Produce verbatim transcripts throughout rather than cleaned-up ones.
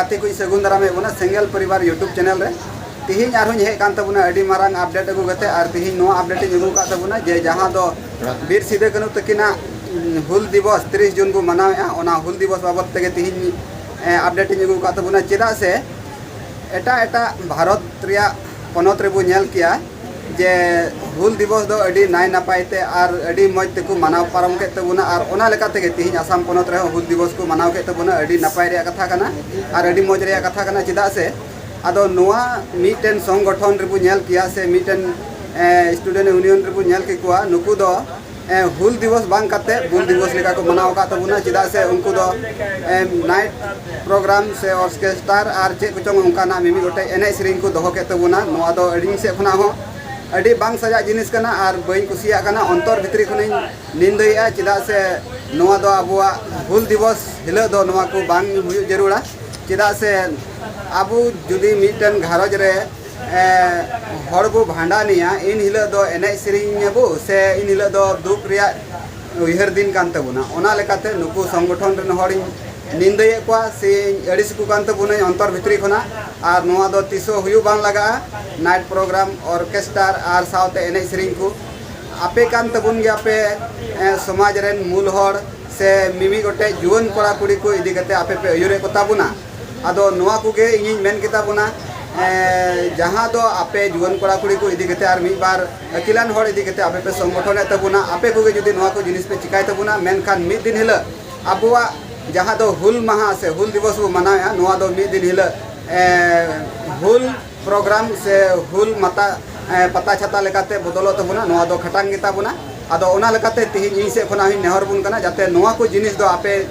ᱜᱟᱛᱮ ᱠᱚᱧ ᱥᱟᱹᱜᱩᱱ ᱫᱟᱨᱟᱢᱮᱫ ᱵᱚᱱᱟ ᱥᱮᱸᱜᱮᱞ ᱯᱚᱨᱤᱵᱟᱨ YouTube channel ᱨᱮ᱾ ᱛᱤᱦᱤᱧ ᱟᱨᱦᱚᱸᱧ ᱦᱮᱡ ᱠᱟᱱ ᱛᱟᱵᱚᱱᱟ ᱟᱹᱰᱤ ᱢᱟᱨᱟᱝ update ᱟᱹᱜᱩ ᱠᱟᱛᱮ, ᱟᱨ ᱛᱤᱦᱤᱧ ᱱᱚᱣᱟ update ᱤᱧ ᱟᱹᱜᱩ ᱟᱠᱟᱫ ᱛᱟᱵᱚᱱᱟ ᱡᱮ ᱡᱟᱦᱟᱸ ᱫᱚ ᱵᱤᱨ ᱥᱤᱫᱟᱹ ᱠᱟᱹᱱᱦᱩ ᱛᱟᱹᱠᱤᱱᱟᱜ, ᱩᱸ, ᱦᱩᱞ ᱫᱤᱵᱚᱥ ᱛᱤᱨᱤᱥ ᱡᱩᱱ ᱵᱚ ᱢᱟᱱᱟᱣᱮᱫᱼᱟ, ᱚᱱᱟ ᱦᱩᱞ ᱫᱤᱵᱚᱥ ᱵᱟᱵᱚᱫ ᱛᱮᱜᱮ ᱛᱤᱦᱤᱧ, ᱮ, update ᱤᱧ ᱟᱹᱜᱩ ᱟᱠᱟᱫ ᱛᱟᱵᱚᱱᱟ᱾ ᱪᱮᱫᱟᱜ ᱥᱮ ᱮᱴᱟᱜ ᱮᱴᱟᱜ ᱵᱷᱟᱨᱚᱛ ᱨᱮᱭᱟᱜ ᱯᱚᱱᱚᱛ ᱨᱮᱵᱚ ᱧᱮᱞ ᱠᱮᱭᱟ ᱡᱮ ᱦᱩᱞ ᱫᱤᱵᱚᱥ ᱫᱚ ᱟᱹᱰᱤ ᱱᱟᱭ ᱱᱟᱯᱟᱭ ᱛᱮ ᱟᱨ ᱟᱹᱰᱤ ᱢᱚᱡᱽ ᱛᱮᱠᱚ ᱢᱟᱱᱟᱣ ᱯᱟᱨᱚᱢ ᱠᱮᱫ ᱛᱟᱵᱚᱱᱟ, ᱟᱨ ᱚᱱᱟ ᱞᱮᱠᱟ ᱛᱮᱜᱮ ᱛᱤᱦᱤᱧ ᱟᱥᱟᱢ ᱯᱚᱱᱚᱛ ᱨᱮᱦᱚᱸ ᱦᱩᱞ ᱫᱤᱵᱚᱥ ᱠᱚ ᱢᱟᱱᱟᱣ ᱠᱮᱫ ᱛᱟᱵᱚᱱᱟ᱾ ᱟᱹᱰᱤ ᱱᱟᱯᱟᱭ ᱨᱮᱭᱟᱜ ᱠᱟᱛᱷᱟ ᱠᱟᱱᱟ ᱟᱨ ᱟᱹᱰᱤ ᱢᱚᱡᱽ ᱨᱮᱭᱟᱜ ᱠᱟᱛᱷᱟ ᱠᱟᱱᱟ᱾ ᱪᱮᱫᱟᱜ ᱥᱮ ᱟᱫᱚ ᱱᱚᱣᱟ ᱢᱤᱫᱴᱮᱱ ᱥᱚᱝᱜᱚᱴᱷᱚᱱ ᱨᱮᱵᱚ ᱧᱮᱞ ᱠᱮᱭᱟ ᱥᱮ ᱢᱤᱫᱴᱮᱱ, ᱮ, student union ᱨᱮᱵᱚ ᱧᱮᱞ ᱠᱮᱠᱚᱣᱟ, ᱱᱩᱠᱩ ᱫᱚ, ᱮ, ᱦᱩᱞ ᱫᱤᱵᱚᱥ ᱵᱟᱝ ᱠᱟᱛᱮ ᱵᱩᱞ ᱫᱤᱵᱚᱥ ᱞᱮᱠᱟ ᱠᱚ ᱢᱟᱱᱟᱣ ᱟᱠᱟᱫ ᱛᱟᱵᱚᱱᱟ᱾ ᱪᱮᱫᱟᱜ ᱥᱮ ᱩᱱᱠᱩ ᱫᱚ, ᱮ, night program ᱥᱮ orchestra ᱟᱨ ᱪᱮᱫ ᱠᱚᱪᱚᱝ ᱚᱱᱠᱟᱱᱟᱜ ᱢᱤᱢᱤᱫ ᱜᱚᱴᱮᱡ ᱮᱱᱮᱡ ᱥᱮᱨᱮᱧ ᱠᱚ ᱫᱚᱦᱚ ᱠᱮᱫ ᱛᱟᱵᱚᱱᱟ᱾ ᱱᱚᱣᱟ ᱫᱚ ᱟᱹᱞᱤᱧ ᱥᱮᱫ ᱠᱷᱚᱱᱟᱜ ᱦᱚᱸ ᱟᱹᱰᱤ ᱵᱟᱝ ᱥᱟᱡᱟᱜ ᱡᱤᱱᱤᱥ ᱠᱟᱱᱟ ᱟᱨ ᱵᱟᱹᱧ ᱠᱩᱥᱤᱭᱟᱜ ᱠᱟᱱᱟ᱾ ᱚᱱᱛᱚᱨ ᱵᱷᱤᱛᱨᱤ ᱠᱷᱚᱱᱤᱧ ᱱᱤᱱᱫᱟᱹᱭᱮᱫᱼᱟ, ᱪᱮᱫᱟᱜ ᱥᱮ ᱱᱚᱣᱟ ᱫᱚ ᱟᱵᱚᱣᱟᱜ ᱦᱩᱞ ᱫᱤᱵᱚᱥ ᱦᱤᱞᱳᱜ ᱫᱚ ᱱᱚᱣᱟ ᱠᱚ ᱵᱟᱝ ᱦᱩᱭᱩᱜ ᱡᱟᱹᱨᱩᱲᱟ᱾ ᱪᱮᱫᱟᱜ ᱥᱮ ᱟᱵᱚ ᱡᱩᱫᱤ ᱢᱤᱫᱴᱮᱱ ᱜᱷᱟᱨᱚᱸᱡᱽ ᱨᱮ, ᱮ, ᱦᱚᱲ ᱵᱚ ᱵᱷᱟᱸᱰᱟᱱᱮᱭᱟ, ᱤᱱ ᱦᱤᱞᱳᱜ ᱫᱚ ᱮᱱᱮᱡ ᱥᱮᱨᱮᱧ ᱟᱵᱚ ᱥᱮ ᱤᱱ ᱦᱤᱞᱳᱜ ᱫᱚ ᱫᱩᱠ ᱨᱮᱭᱟᱜ ᱩᱭᱦᱟᱹᱨ ᱫᱤᱱ ᱠᱟᱱ ᱛᱟᱵᱚᱱᱟ᱾ ᱚᱱᱟ ᱞᱮᱠᱟᱛᱮ ᱱᱩᱠᱩ ᱥᱚᱝᱜᱚᱴᱷᱚᱱ ᱨᱮᱱ ᱦᱚᱲᱤᱧ ᱱᱤᱱᱫᱟᱹᱭᱮᱫ ᱠᱚᱣᱟ ᱥᱮᱧ ᱟᱹᱲᱤᱥ ᱟᱠᱚ ᱠᱟᱱ ᱛᱟᱵᱚᱱᱟᱹᱧ ᱚᱱᱛᱚᱨ ᱵᱷᱤᱛᱨᱤ ᱠᱷᱚᱱᱟᱜ᱾ ᱟᱨ ᱱᱚᱣᱟ ᱫᱚ ᱛᱤᱥ ᱦᱚᱸ ᱦᱩᱭᱩᱜ ᱵᱟᱝ ᱞᱟᱜᱟᱜᱼᱟ᱾ Night program, orchestra ᱟᱨ ᱥᱟᱶᱛᱮ ᱮᱱᱮᱡ ᱥᱮᱨᱮᱧ ᱠᱚ ᱟᱯᱮ ᱠᱟᱱ ᱛᱟᱵᱚᱱ ᱜᱮᱭᱟ ᱯᱮ, ᱮ, ᱥᱚᱢᱟᱡᱽ ᱨᱮᱱ ᱢᱩᱞ ᱦᱚᱲ ᱥᱮ ᱢᱤᱢᱤᱫ ᱜᱚᱴᱮᱡ ᱡᱩᱣᱟᱹᱱ ᱠᱚᱲᱟ ᱠᱩᱲᱤ ᱠᱚ ᱤᱫᱤ ᱠᱟᱛᱮ ᱟᱯᱮ ᱯᱮ ᱟᱹᱭᱩᱨᱮᱫ ᱠᱚ ᱛᱟᱵᱚᱱᱟ᱾ ᱟᱫᱚ ᱱᱚᱣᱟ ᱠᱚᱜᱮ ᱤᱧᱤᱧ ᱢᱮᱱ ᱠᱮᱫᱟ ᱵᱚᱱᱟ, ᱮ, ᱡᱟᱦᱟᱸ ᱫᱚ ᱟᱯᱮ ᱡᱩᱣᱟᱹᱱ ᱠᱚᱲᱟ ᱠᱩᱲᱤ ᱠᱚ ᱤᱫᱤ ᱠᱟᱛᱮ ᱟᱨ ᱢᱤᱫ ᱵᱟᱨ ᱟᱹᱠᱤᱞᱟᱱ ᱦᱚᱲ ᱤᱫᱤ ᱠᱟᱛᱮ ᱟᱯᱮ ᱯᱮ ᱥᱚᱝᱜᱚᱴᱷᱚᱱᱮᱫ ᱛᱟᱵᱚᱱᱟ, ᱟᱯᱮ ᱠᱚᱜᱮ ᱡᱩᱫᱤ ᱱᱚᱣᱟ ᱠᱚ ᱡᱤᱱᱤᱥ ᱯᱮ ᱪᱤᱠᱟᱭ ᱛᱟᱵᱚᱱᱟ, ᱢᱮᱱᱠᱷᱟᱱ ᱢᱤᱫ ᱫᱤᱱ ᱦᱤᱞᱳᱜ ᱟᱵᱚᱣᱟᱜ ᱡᱟᱦᱟᱸ ᱫᱚ ᱦᱩᱞ ᱢᱟᱦᱟ ᱥᱮ ᱦᱩᱞ ᱫᱤᱵᱚᱥ ᱵᱚ ᱢᱟᱱᱟᱣᱮᱫᱼᱟ, ᱱᱚᱣᱟ ᱫᱚ ᱢᱤᱫ ᱫᱤᱱ ᱦᱤᱞᱳᱜ, ᱮ, ᱦᱩᱞ program ᱥᱮ ᱦᱩᱞ ᱢᱟᱛᱟ, ᱮ, ᱯᱟᱛᱟ ᱪᱷᱟᱛᱟ ᱞᱮᱠᱟᱛᱮ ᱵᱚᱫᱚᱞᱚᱜ ᱛᱟᱵᱚᱱᱟ᱾ ᱱᱚᱣᱟ ᱫᱚ ᱠᱷᱟᱴᱟᱝ ᱜᱮᱛᱟ ᱵᱚᱱᱟ᱾ ᱟᱫᱚ ᱚᱱᱟ ᱞᱮᱠᱟᱛᱮ ᱛᱤᱦᱤᱧ ᱤᱧ ᱥᱮᱫ ᱠᱷᱚᱱᱟᱜ ᱦᱚᱸᱧ ᱱᱮᱦᱚᱨ ᱵᱚᱱ ᱠᱟᱱᱟ, ᱡᱟᱛᱮ ᱱᱚᱣᱟ ᱠᱚ ᱡᱤᱱᱤᱥ ᱫᱚ ᱟᱯᱮ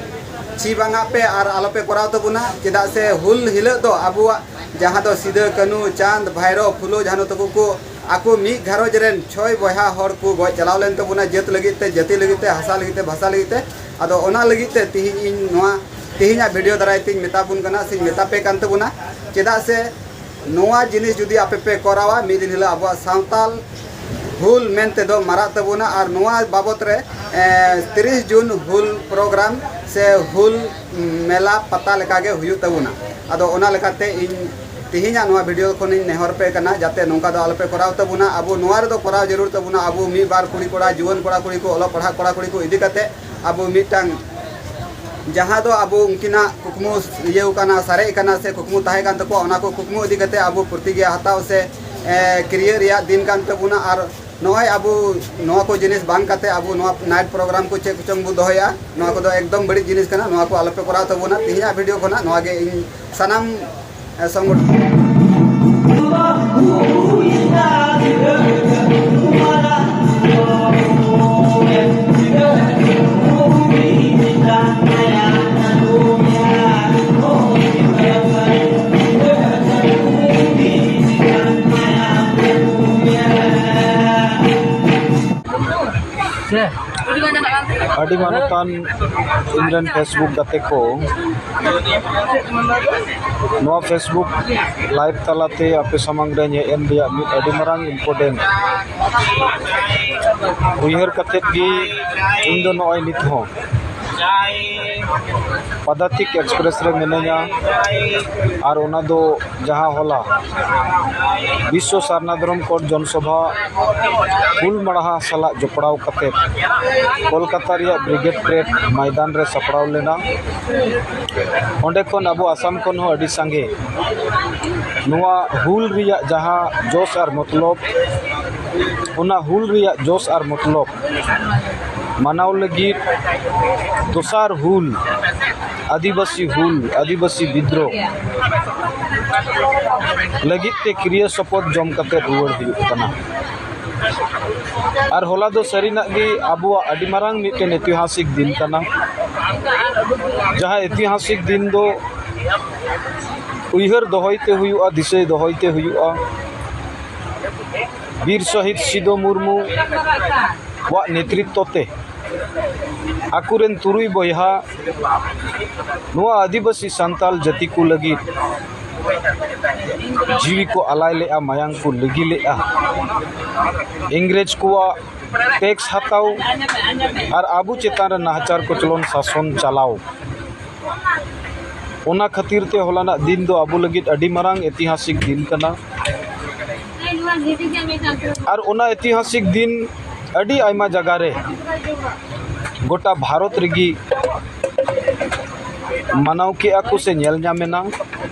ᱪᱷᱤ ᱵᱟᱝᱟᱜ ᱯᱮ ᱟᱨ ᱟᱞᱚᱯᱮ ᱠᱚᱨᱟᱣ ᱛᱟᱵᱚᱱᱟ᱾ ᱪᱮᱫᱟᱜ ᱥᱮ ᱦᱩᱞ ᱦᱤᱞᱳᱜ ᱫᱚ ᱟᱵᱚᱣᱟᱜ ᱡᱟᱦᱟᱸ ᱫᱚ ᱥᱤᱫᱟᱹ, ᱠᱟᱹᱱᱩ, ᱪᱟᱸᱫᱽ, ᱵᱷᱟᱭᱨᱳ, ᱯᱷᱩᱞᱳ, ᱡᱷᱟᱱᱳ ᱛᱟᱠᱚ ᱠᱚ ᱟᱠᱚ ᱢᱤᱫ ᱜᱷᱟᱨᱚᱸᱡᱽ ᱨᱮᱱ ᱪᱷᱚᱭ ᱵᱚᱭᱦᱟ ᱦᱚᱲ ᱠᱚ ᱜᱚᱡ ᱪᱟᱞᱟᱣ ᱞᱮᱱ ᱛᱟᱵᱚᱱᱟ, ᱡᱟᱹᱛ ᱞᱟᱹᱜᱤᱫ ᱛᱮ, ᱡᱟᱹᱛᱤ ᱞᱟᱹᱜᱤᱫ ᱛᱮ, ᱦᱟᱥᱟ ᱞᱟᱹᱜᱤᱫ ᱛᱮ, ᱵᱷᱟᱥᱟ ᱞᱟᱹᱜᱤᱫ ᱛᱮ᱾ ᱟᱫᱚ ᱚᱱᱟ ᱞᱟᱹᱜᱤᱫ ᱛᱮ ᱛᱤᱦᱤᱧ ᱤᱧ ᱱᱚᱣᱟ ᱛᱮᱦᱮᱧᱟᱜ video ᱫᱟᱨᱟᱭ ᱛᱮᱧ ᱢᱮᱛᱟ ᱵᱚᱱ ᱠᱟᱱᱟ ᱥᱮᱧ ᱢᱮᱛᱟ ᱯᱮ ᱠᱟᱱ ᱛᱟᱵᱚᱱᱟ᱾ ᱪᱮᱫᱟᱜ ᱥᱮ ᱱᱚᱣᱟ ᱡᱤᱱᱤᱥ ᱡᱩᱫᱤ ᱟᱯᱮ ᱯᱮ ᱠᱚᱨᱟᱣᱟ, ᱢᱤᱫ ᱫᱤᱱ ᱦᱤᱞᱳᱜ ᱟᱵᱚᱣᱟᱜ ᱥᱟᱶᱛᱟᱞ ᱦᱩᱞ ᱢᱮᱱ ᱛᱮᱫᱚ ᱢᱟᱨᱟᱜ ᱛᱟᱵᱚᱱᱟ᱾ ᱟᱨ ᱱᱚᱣᱟ ᱵᱟᱵᱚᱛ ᱨᱮ, ᱮ, ᱛᱤᱨᱤᱥ ᱡᱩᱱ ᱦᱩᱞ program ᱥᱮ ᱦᱩᱞ ᱢᱮᱞᱟ ᱯᱟᱛᱟ ᱞᱮᱠᱟᱜᱮ ᱦᱩᱭᱩᱜ ᱛᱟᱵᱚᱱᱟ᱾ ᱟᱫᱚ ᱚᱱᱟ ᱞᱮᱠᱟᱛᱮ ᱤᱧ ᱛᱮᱦᱮᱧᱟᱜ ᱱᱚᱣᱟ ᱵᱷᱤᱰᱤᱭᱳ ᱠᱷᱚᱱᱤᱧ ᱱᱮᱦᱚᱨ ᱯᱮ ᱠᱟᱱᱟ, ᱡᱟᱛᱮ ᱱᱚᱝᱠᱟ ᱫᱚ ᱟᱞᱚᱯᱮ ᱠᱚᱨᱟᱣ ᱛᱟᱵᱚᱱᱟ᱾ ᱟᱵᱚ ᱱᱚᱣᱟ ᱨᱮᱫᱚ ᱠᱚᱨᱟᱣ ᱡᱟᱹᱨᱩᱲ ᱛᱟᱵᱚᱱᱟ᱾ ᱟᱵᱚ ᱢᱤᱫ ᱵᱟᱨ ᱠᱩᱲᱤ ᱠᱚᱲᱟ, ᱡᱩᱣᱟᱹᱱ ᱠᱚᱲᱟ ᱠᱩᱲᱤ ᱠᱚ, ᱚᱞᱚᱜ ᱯᱟᱲᱦᱟᱜ ᱠᱚᱲᱟ ᱠᱩᱲᱤ ᱠᱚ ᱤᱫᱤ ᱠᱟᱛᱮ ᱟᱵᱚ ᱢᱤᱫᱴᱟᱝ ᱡᱟᱦᱟᱸ ᱫᱚ ᱟᱵᱚ ᱩᱱᱠᱤᱱᱟᱜ ᱠᱩᱠᱢᱩ ᱤᱭᱟᱹ ᱠᱟᱱᱟ, ᱥᱟᱨᱮᱡ ᱠᱟᱱᱟ ᱥᱮ ᱠᱩᱠᱢᱩ ᱛᱟᱦᱮᱸ ᱠᱟᱱ ᱛᱟᱠᱚᱣᱟ, ᱚᱱᱟ ᱠᱚ ᱠᱩᱠᱢᱩ ᱤᱫᱤ ᱠᱟᱛᱮ ᱟᱵᱚ ᱯᱨᱚᱛᱤᱜᱽᱜᱟ ᱦᱟᱛᱟᱣ ᱥᱮ, ᱮ, ᱠᱤᱨᱭᱟᱹ ᱨᱮᱭᱟᱜ ᱫᱤᱱ ᱠᱟᱱ ᱛᱟᱵᱚᱱᱟ᱾ ᱟᱨ ᱱᱚᱜᱼᱚᱭ ᱟᱵᱚ ᱱᱚᱣᱟ ᱠᱚ ᱡᱤᱱᱤᱥ ᱵᱟᱝ ᱠᱟᱛᱮ ᱟᱵᱚ ᱱᱚᱣᱟ ᱱᱟᱭᱤᱴ ᱯᱨᱳᱜᱨᱟᱢ ᱠᱚ ᱪᱮᱫ ᱠᱚᱪᱚᱝ ᱵᱚ ᱫᱚᱦᱚᱭᱟ, ᱱᱚᱣᱟ ᱠᱚᱫᱚ ᱮᱠᱫᱚᱢ ᱵᱟᱹᱲᱤᱡ ᱡᱤᱱᱤᱥ ᱠᱟᱱᱟ᱾ ᱱᱚᱣᱟ ᱠᱚ ᱟᱞᱚᱯᱮ ᱠᱚᱨᱟᱣ ᱛᱟᱵᱚᱱᱟ᱾ ᱛᱮᱦᱮᱧᱟᱜ ᱵᱷᱤᱰᱤᱭᱳ ᱠᱷᱚᱱᱟᱜ ᱱᱚᱣᱟ ᱜᱮ ᱤᱧ ᱥᱟᱱᱟᱢ, ᱮ, ᱥᱚᱝᱜᱚᱴᱷᱚᱱ ᱟᱹᱰᱤ ᱢᱟᱱᱚᱛᱟᱱ ᱤᱧᱨᱮᱱ Facebook ᱜᱟᱛᱮ ᱠᱚ, ᱱᱚᱣᱟ Facebook live ᱛᱟᱞᱟᱛᱮ ᱟᱯᱮ ᱥᱟᱢᱟᱝ ᱨᱮ ᱦᱮᱡ ᱮᱱ ᱨᱮᱭᱟᱜ ᱢᱤᱫ ᱟᱹᱰᱤ ᱢᱟᱨᱟᱝ important ᱩᱭᱦᱟᱹᱨ ᱠᱟᱛᱮᱫ ᱜᱮ ᱤᱧ ᱫᱚ ᱱᱚᱜᱼᱚᱭ ᱱᱤᱛ ᱦᱚᱸ ᱯᱟᱫᱟᱛᱤᱠ ᱮᱠᱥᱯᱨᱮᱥ ᱨᱮ ᱢᱤᱱᱟᱹᱧᱟ᱾ ᱟᱨ ᱚᱱᱟ ᱫᱚ ᱡᱟᱦᱟᱸ ᱦᱚᱞᱟ ᱵᱤᱥᱥᱚ ᱥᱟᱨᱱᱟ ᱫᱷᱚᱨᱚᱢ ᱠᱳᱰ ᱡᱚᱱᱥᱚᱵᱷᱟ ᱦᱩᱞ ᱢᱟᱦᱟ ᱥᱟᱞᱟᱜ ᱡᱚᱯᱲᱟᱣ ᱠᱟᱛᱮ ᱠᱳᱞᱠᱟᱛᱟ ᱨᱮᱭᱟᱜ ᱵᱨᱤᱜᱮᱰ ᱯᱨᱮᱰ ᱢᱚᱭᱫᱟᱱ ᱨᱮ ᱥᱟᱯᱲᱟᱣ ᱞᱮᱱᱟ᱾ ᱚᱸᱰᱮ ᱠᱷᱚᱱ ᱟᱵᱚ ᱟᱥᱟᱢ ᱠᱷᱚᱱ ᱦᱚᱸ ᱟᱹᱰᱤ ᱥᱟᱸᱜᱮ ᱱᱚᱣᱟ ᱦᱩᱞ ᱨᱮᱭᱟᱜ ᱡᱟᱦᱟᱸ ᱡᱚᱥ ᱟᱨ ᱢᱚᱛᱞᱚᱵ, ᱚᱱᱟ ᱦᱩᱞ ᱨᱮᱭᱟᱜ ᱡᱚᱥ ᱟᱨ ᱢᱚᱛᱞᱚᱵ ᱢᱟᱱᱟᱣ ᱞᱟᱹᱜᱤᱫ ᱫᱚᱥᱟᱨ ᱦᱩᱞ, ᱟᱹᱫᱤᱵᱟᱹᱥᱤ ᱦᱩᱞ, ᱟᱹᱫᱤᱵᱟᱹᱥᱤ ᱵᱤᱫᱽᱨᱳᱦ ᱞᱟᱹᱜᱤᱫ ᱛᱮ ᱠᱤᱨᱭᱟᱹ ᱥᱚᱯᱚᱫ ᱡᱚᱢ ᱠᱟᱛᱮ ᱨᱩᱣᱟᱹᱲ ᱦᱩᱭᱩᱜ ᱠᱟᱱᱟ᱾ ᱟᱨ ᱦᱚᱞᱟ ᱫᱚ ᱥᱟᱹᱨᱤᱱᱟᱜ ᱜᱮ ᱟᱵᱚᱣᱟᱜ ᱟᱹᱰᱤ ᱢᱟᱨᱟᱝ ᱢᱤᱫᱴᱮᱱ ᱤᱛᱤᱦᱟᱥᱤᱠ ᱫᱤᱱ ᱠᱟᱱᱟ, ᱡᱟᱦᱟᱸ ᱤᱛᱤᱦᱟᱥᱤᱠ ᱫᱤᱱ ᱫᱚ ᱩᱭᱦᱟᱹᱨ ᱫᱚᱦᱚᱭ ᱛᱮ ᱦᱩᱭᱩᱜᱼᱟ, ᱫᱤᱥᱟᱹᱭ ᱫᱚᱦᱚᱭ ᱛᱮ ᱦᱩᱭᱩᱜᱼᱟ᱾ ᱵᱤᱨ ᱥᱚᱦᱤᱫ ᱥᱤᱫᱩ ᱢᱩᱨᱢᱩ ᱣᱟᱜ ᱱᱮᱛᱨᱤᱛᱛᱚ ᱛᱮ ᱟᱠᱚᱨᱮᱱ ᱛᱩᱨᱩᱭ ᱵᱚᱭᱦᱟ ᱱᱚᱣᱟ ᱟᱹᱫᱤᱵᱟᱹᱥᱤ ᱥᱟᱱᱛᱟᱞ ᱡᱟᱹᱛᱤ ᱠᱚ ᱞᱟᱹᱜᱤᱫ ᱡᱤᱣᱤ ᱠᱚ ᱟᱞᱟᱭ ᱞᱮᱫᱼᱟ, ᱢᱟᱭᱟᱝ ᱠᱚ ᱞᱤᱸᱜᱤ ᱞᱮᱫᱼᱟ᱾ ᱤᱝᱨᱮᱡᱽ ᱠᱚᱣᱟᱜ ᱴᱮᱠᱥ ᱦᱟᱛᱟᱣ ᱟᱨ ᱟᱵᱚ ᱪᱮᱛᱟᱱ ᱨᱮ ᱱᱟᱦᱟᱪᱟᱨ ᱠᱚᱪᱞᱚᱱ ᱥᱟᱥᱚᱱ ᱪᱟᱞᱟᱣ᱾ ᱚᱱᱟ ᱠᱷᱟᱹᱛᱤᱨ ᱛᱮ ᱦᱚᱞᱟᱱᱟᱜ ᱫᱤᱱ ᱫᱚ ᱟᱵᱚ ᱞᱟᱹᱜᱤᱫ ᱟᱹᱰᱤ ᱢᱟᱨᱟᱝ ᱤᱛᱤᱦᱟᱥᱤᱠ ᱫᱤᱱ ᱠᱟᱱᱟ᱾ ᱟᱨ ᱚᱱᱟ ᱤᱛᱤᱦᱟᱥᱤᱠ ᱫᱤᱱ ᱟᱹᱰᱤ ᱟᱭᱢᱟ ᱡᱟᱭᱜᱟ ᱨᱮ ᱜᱚᱴᱟ ᱵᱷᱟᱨᱚᱛ ᱨᱮᱜᱮ ᱢᱟᱱᱟᱣ ᱠᱮᱜᱼᱟ ᱠᱚ ᱥᱮ ᱧᱮᱞ ᱧᱟᱢᱮᱱᱟ᱾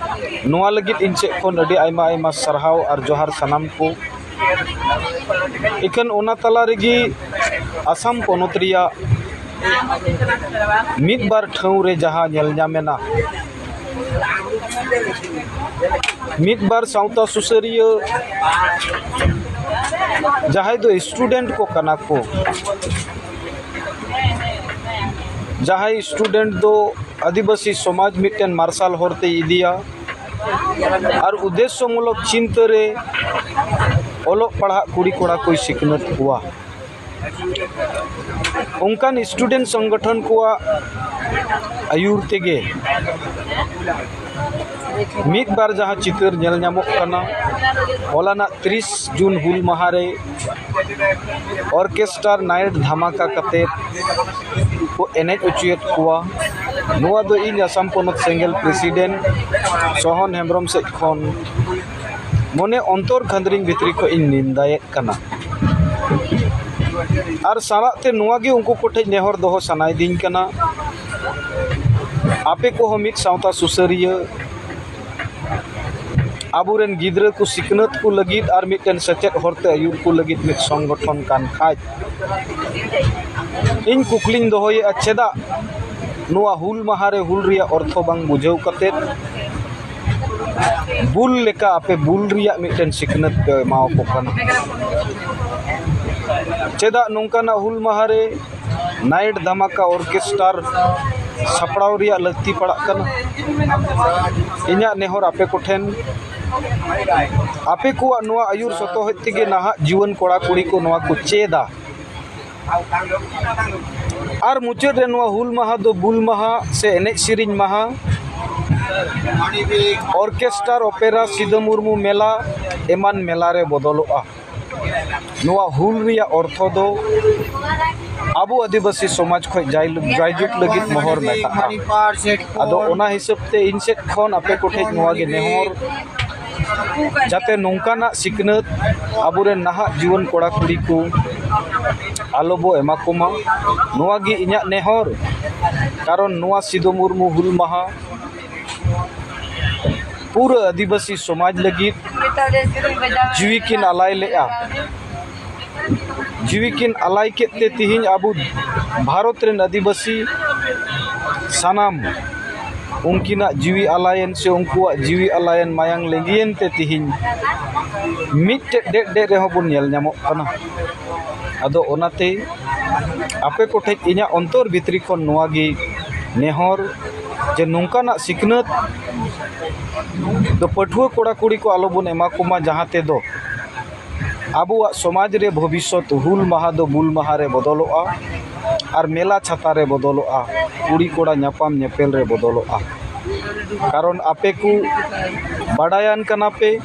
ᱱᱚᱣᱟ ᱞᱟᱹᱜᱤᱫ ᱤᱧ ᱥᱮᱫ ᱠᱷᱚᱱ ᱟᱹᱰᱤ ᱟᱭᱢᱟ ᱟᱭᱢᱟ ᱥᱟᱨᱦᱟᱣ ᱟᱨ ᱡᱚᱦᱟᱨ ᱥᱟᱱᱟᱢ ᱠᱚ᱾ ᱤᱠᱷᱟᱹᱱ ᱚᱱᱟ ᱛᱟᱞᱟ ᱨᱮᱜᱮ ᱟᱥᱟᱢ ᱯᱚᱱᱚᱛ ᱨᱮᱭᱟᱜ ᱢᱤᱫ ᱵᱟᱨ ᱴᱷᱟᱶ ᱨᱮ ᱡᱟᱦᱟᱸ ᱧᱮᱞ ᱧᱟᱢᱮᱱᱟ, ᱢᱤᱫ ᱵᱟᱨ ᱥᱟᱶᱛᱟ ᱥᱩᱥᱟᱹᱨᱤᱭᱟᱹ ᱡᱟᱦᱟᱸᱭ ᱫᱚ ᱥᱴᱩᱰᱮᱱᱴ ᱠᱚ ᱠᱟᱱᱟ ᱠᱚ, ᱡᱟᱦᱟᱸᱭ ᱥᱴᱩᱰᱮᱱᱴ ᱫᱚ ᱟᱹᱫᱤᱵᱟᱹᱥᱤ ᱥᱚᱢᱟᱡᱽ ᱢᱤᱫᱴᱮᱱ ᱢᱟᱨᱥᱟᱞ ᱦᱚᱨ ᱛᱮᱭ ᱤᱫᱤᱭᱟ ᱟᱨ ᱩᱫᱽᱫᱮᱥᱥᱚ ᱢᱩᱞᱚᱠ ᱪᱤᱱᱛᱟᱹ ᱨᱮ ᱚᱞᱚᱜ ᱯᱟᱲᱦᱟᱜ ᱠᱩᱲᱤ ᱠᱚᱲᱟ ᱠᱚᱭ ᱥᱤᱠᱷᱱᱟᱹᱛ ᱠᱚᱣᱟ᱾ ᱚᱱᱠᱟᱱ ᱥᱴᱩᱰᱮᱱᱴ ᱥᱚᱝᱜᱚᱴᱷᱚᱱ ᱠᱚᱣᱟᱜ ᱟᱹᱭᱩᱨ ᱛᱮᱜᱮ ᱢᱤᱫ ᱵᱟᱨ ᱡᱟᱦᱟᱸ ᱪᱤᱛᱟᱹᱨ ᱧᱮᱞ ᱧᱟᱢᱚᱜ ᱠᱟᱱᱟ, ᱦᱚᱞᱟᱱᱟᱜ ᱛᱤᱨᱤᱥ ᱡᱩᱱ ᱦᱩᱞ ᱢᱟᱦᱟ ᱨᱮ ᱚᱨᱠᱮᱥᱴᱟᱨ ᱱᱟᱭᱤᱴ ᱫᱷᱟᱢᱟᱠᱟ ᱠᱟᱛᱮ ᱠᱚ ᱮᱱᱮᱡ ᱦᱚᱪᱚᱭᱮᱫ ᱠᱚᱣᱟ᱾ ᱱᱚᱣᱟ ᱫᱚ ᱤᱧ ᱟᱥᱟᱢ ᱯᱚᱱᱚᱛ ᱥᱮᱸᱜᱮᱞ ᱯᱨᱮᱥᱤᱰᱮᱱᱴ ᱥᱚᱦᱚᱱ ᱦᱮᱢᱵᱨᱚᱢ ᱥᱮᱫ ᱠᱷᱚᱱ ᱢᱚᱱᱮ ᱚᱱᱛᱚᱨ ᱠᱷᱟᱸᱫᱽᱨᱤᱧ ᱵᱷᱤᱛᱨᱤ ᱠᱷᱚᱱ ᱤᱧ ᱱᱤᱱᱫᱟᱭᱮᱫ ᱠᱟᱱᱟ᱾ ᱟᱨ ᱥᱟᱞᱟᱜ ᱛᱮ ᱱᱚᱣᱟ ᱜᱮ ᱩᱱᱠᱩ ᱠᱚᱴᱷᱮᱱ ᱱᱮᱦᱚᱨ ᱫᱚᱦᱚ ᱥᱟᱱᱟᱭᱮᱫᱤᱧ ᱠᱟᱱᱟ, ᱟᱯᱮ ᱠᱚᱦᱚᱸ ᱢᱤᱫ ᱥᱟᱶᱛᱟ ᱥᱩᱥᱟᱹᱨᱤᱭᱟᱹ, ᱟᱵᱚᱨᱮᱱ ᱜᱤᱫᱽᱨᱟᱹ ᱠᱚ ᱥᱤᱠᱷᱱᱟᱹᱛ ᱠᱚ ᱞᱟᱹᱜᱤᱫ ᱟᱨ ᱢᱤᱫᱴᱮᱱ ᱥᱮᱪᱮᱫ ᱦᱚᱨᱛᱮ ᱟᱹᱭᱩᱨ ᱠᱚ ᱞᱟᱹᱜᱤᱫ ᱢᱤᱫ ᱥᱚᱝᱜᱚᱴᱷᱚᱱ ᱠᱟᱱ ᱠᱷᱟᱡ, ᱤᱧ ᱠᱩᱠᱞᱤᱧ ᱫᱚᱦᱚᱭᱮᱫᱼᱟ, ᱪᱮᱫᱟᱜ ᱱᱚᱣᱟ ᱦᱩᱞ ᱢᱟᱦᱟ ᱨᱮ ᱦᱩᱞ ᱨᱮᱭᱟᱜ ᱚᱨᱛᱷᱚ ᱵᱟᱝ ᱵᱩᱡᱷᱟᱹᱣ ᱠᱟᱛᱮᱫ ᱵᱩᱞ ᱞᱮᱠᱟ ᱟᱯᱮ ᱵᱩᱞ ᱨᱮᱭᱟᱜ ᱢᱤᱫᱴᱮᱱ ᱥᱤᱠᱷᱱᱟᱹᱛ ᱯᱮ ᱮᱢᱟᱣᱟᱠᱚ ᱠᱟᱱᱟ? ᱪᱮᱫᱟᱜ ᱱᱚᱝᱠᱟᱱᱟᱜ ᱦᱩᱞ ᱢᱟᱦᱟ ᱨᱮ ᱱᱟᱭᱤᱴ ᱫᱷᱟᱢᱟᱠᱟ ᱚᱨᱠᱮᱥᱴᱟᱨ ᱥᱟᱯᱲᱟᱣ ᱨᱮᱭᱟᱜ ᱞᱟᱹᱠᱛᱤ ᱯᱟᱲᱟᱜ ᱠᱟᱱᱟ? ᱤᱧᱟᱹᱜ ᱱᱮᱦᱚᱨ ᱟᱯᱮ ᱠᱚᱴᱷᱮᱱ, ᱟᱯᱮ ᱠᱚᱣᱟᱜ ᱱᱚᱣᱟ ᱟᱹᱭᱩᱨ ᱥᱚᱛᱚᱦᱚᱡ ᱛᱮᱜᱮ ᱱᱟᱦᱟᱜ ᱡᱩᱣᱟᱹᱱ ᱠᱚᱲᱟ ᱠᱩᱲᱤ ᱠᱚ ᱱᱚᱣᱟ ᱠᱚ ᱪᱮᱫᱟ᱾ ᱟᱨ ᱢᱩᱪᱟᱹᱫ ᱨᱮ ᱱᱚᱣᱟ ᱦᱩᱞ ᱢᱟᱦᱟ ᱫᱚ ᱵᱩᱞ ᱢᱟᱦᱟ ᱥᱮ ᱮᱱᱮᱡ ᱥᱮᱨᱮᱧ ᱢᱟᱦᱟ, ᱚᱨᱠᱮᱥᱴᱟᱨ, ᱚᱯᱮᱨᱟ, ᱥᱤᱫᱟᱹ ᱢᱩᱨᱢᱩ ᱢᱮᱞᱟ ᱮᱢᱟᱱ ᱢᱮᱞᱟ ᱨᱮ ᱵᱚᱫᱚᱞᱚᱜᱼᱟ᱾ ᱱᱚᱣᱟ ᱦᱩᱞ ᱨᱮᱭᱟᱜ ᱚᱨᱛᱷᱚ ᱫᱚ ᱟᱵᱚ ᱟᱹᱫᱤᱵᱟᱹᱥᱤ ᱥᱚᱢᱟᱡᱽ ᱠᱷᱚᱱ ᱡᱟᱭ-, ᱡᱟᱭᱡᱩᱜᱽ ᱞᱟᱹᱜᱤᱫ ᱢᱚᱦᱚᱨ ᱢᱮᱛᱟᱜᱼᱟ᱾ ᱟᱫᱚ ᱚᱱᱟ ᱦᱤᱥᱟᱹᱵ ᱛᱮ ᱤᱧ ᱥᱮᱫ ᱠᱷᱚᱱ ᱟᱯᱮ ᱠᱚᱴᱷᱮᱱ ᱱᱚᱣᱟ ᱜᱮ ᱱᱮᱦᱚᱨ, ᱡᱟᱛᱮ ᱱᱚᱝᱠᱟᱱᱟᱜ ᱥᱤᱠᱷᱱᱟᱹᱛ ᱟᱵᱚᱨᱮᱱ ᱱᱟᱦᱟᱜ ᱡᱩᱣᱟᱹᱱ ᱠᱚᱲᱟ ᱠᱩᱲᱤ ᱠᱚ ᱟᱞᱚ ᱵᱚ ᱮᱢᱟ ᱠᱚᱢᱟ, ᱱᱚᱣᱟ ᱜᱮ ᱤᱧᱟᱹᱜ ᱱᱮᱦᱚᱨ᱾ ᱠᱟᱨᱚᱱ ᱱᱚᱣᱟ ᱥᱤᱫᱩ ᱢᱩᱨᱢᱩ ᱦᱩᱞ ᱢᱟᱦᱟ ᱯᱩᱨᱟᱹ ᱟᱹᱫᱤᱵᱟᱹᱥᱤ ᱥᱚᱢᱟᱡᱽ ᱞᱟᱹᱜᱤᱫ ᱡᱤᱣᱤ ᱠᱤᱱ ᱟᱞᱟᱭ ᱞᱮᱫᱼᱟ᱾ ᱡᱤᱣᱤ ᱠᱤᱱ ᱟᱞᱟᱭ ᱠᱮᱫ ᱛᱮ ᱛᱤᱦᱤᱧ ᱟᱵᱚ ᱵᱷᱟᱨᱚᱛ ᱨᱮᱱ ᱟᱹᱫᱤᱵᱟᱹᱥᱤ ᱥᱟᱱᱟᱢ ᱩᱱᱠᱤᱱᱟᱜ ᱡᱤᱣᱤ ᱟᱞᱟᱭᱮᱱ ᱥᱮ ᱩᱱᱠᱩᱣᱟᱜ ᱡᱤᱣᱤ ᱟᱞᱟᱭᱮᱱ, ᱢᱟᱭᱟᱝ ᱞᱤᱸᱜᱤᱭᱮᱱ ᱛᱮ ᱛᱤᱦᱤᱧ ᱢᱤᱫᱴᱮᱡ ᱰᱮᱜ ᱰᱮᱜ ᱨᱮᱦᱚᱸ ᱵᱚᱱ ᱧᱮᱞ ᱧᱟᱢᱚᱜ ᱠᱟᱱᱟ᱾ ᱟᱫᱚ ᱚᱱᱟᱛᱮ ᱟᱯᱮ ᱠᱚᱴᱷᱮᱡ ᱤᱧᱟᱹᱜ ᱚᱱᱛᱚᱨ ᱵᱷᱤᱛᱨᱤ ᱠᱷᱚᱱ ᱱᱚᱣᱟ ᱜᱮ ᱱᱮᱦᱚᱨ, ᱡᱮ ᱱᱚᱝᱠᱟᱱᱟᱜ ᱥᱤᱠᱷᱱᱟᱹᱛ ᱫᱚ ᱯᱟᱹᱴᱷᱩᱣᱟᱹ ᱠᱚᱲᱟ ᱠᱩᱲᱤ ᱠᱚ ᱟᱞᱚ ᱵᱚᱱ ᱮᱢᱟ ᱠᱚᱢᱟ, ᱡᱟᱦᱟᱸ ᱛᱮᱫᱚ ᱟᱵᱚᱣᱟᱜ ᱥᱚᱢᱟᱡᱽ ᱨᱮ ᱵᱷᱚᱵᱤᱥᱥᱚᱛ ᱦᱩᱞ ᱢᱟᱦᱟ ᱫᱚ ᱵᱩᱞ ᱢᱟᱦᱟ ᱨᱮ ᱵᱚᱫᱚᱞᱚᱜᱼᱟ ᱟᱨ ᱢᱮᱞᱟ ᱪᱷᱟᱛᱟ ᱨᱮ ᱵᱚᱫᱚᱞᱚᱜᱼᱟ, ᱠᱩᱲᱤ ᱠᱚᱲᱟ ᱧᱟᱯᱟᱢ ᱧᱮᱯᱮᱞ ᱨᱮ ᱵᱚᱫᱚᱞᱚᱜᱼᱟ᱾ ᱠᱟᱨᱚᱱ ᱟᱯᱮ ᱠᱚ ᱵᱟᱰᱟᱭᱟᱱ ᱠᱟᱱᱟ ᱯᱮ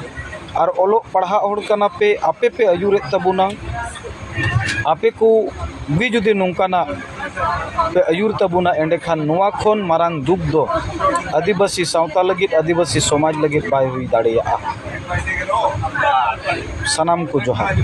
ᱟᱨ ᱚᱞᱚᱜ ᱯᱟᱲᱦᱟᱜ ᱦᱚᱲ ᱠᱟᱱᱟ ᱯᱮ, ᱟᱯᱮ ᱯᱮ ᱟᱹᱭᱩᱨᱮᱫ ᱛᱟᱵᱚᱱᱟ᱾ ᱟᱯᱮ ᱠᱚ ᱜᱮ ᱡᱩᱫᱤ ᱱᱚᱝᱠᱟᱱᱟᱜ ᱯᱮ ᱟᱹᱭᱩᱨ ᱛᱟᱵᱚᱱᱟ, ᱮᱸᱰᱮᱠᱷᱟᱱ ᱱᱚᱣᱟ ᱠᱷᱚᱱ ᱢᱟᱨᱟᱝ ᱫᱩᱠ ᱫᱚ ᱟᱹᱫᱤᱵᱟᱹᱥᱤ ᱥᱟᱶᱛᱟ ᱞᱟᱹᱜᱤᱫ, ᱟᱹᱫᱤᱵᱟᱹᱥᱤ ᱥᱚᱢᱟᱡᱽ ᱞᱟᱹᱜᱤᱫ ᱵᱟᱭ ᱦᱩᱭ ᱫᱟᱲᱮᱭᱟᱜᱼᱟ᱾ ᱥᱟᱱᱟᱢ ᱠᱚ ᱡᱚᱦᱟᱨ᱾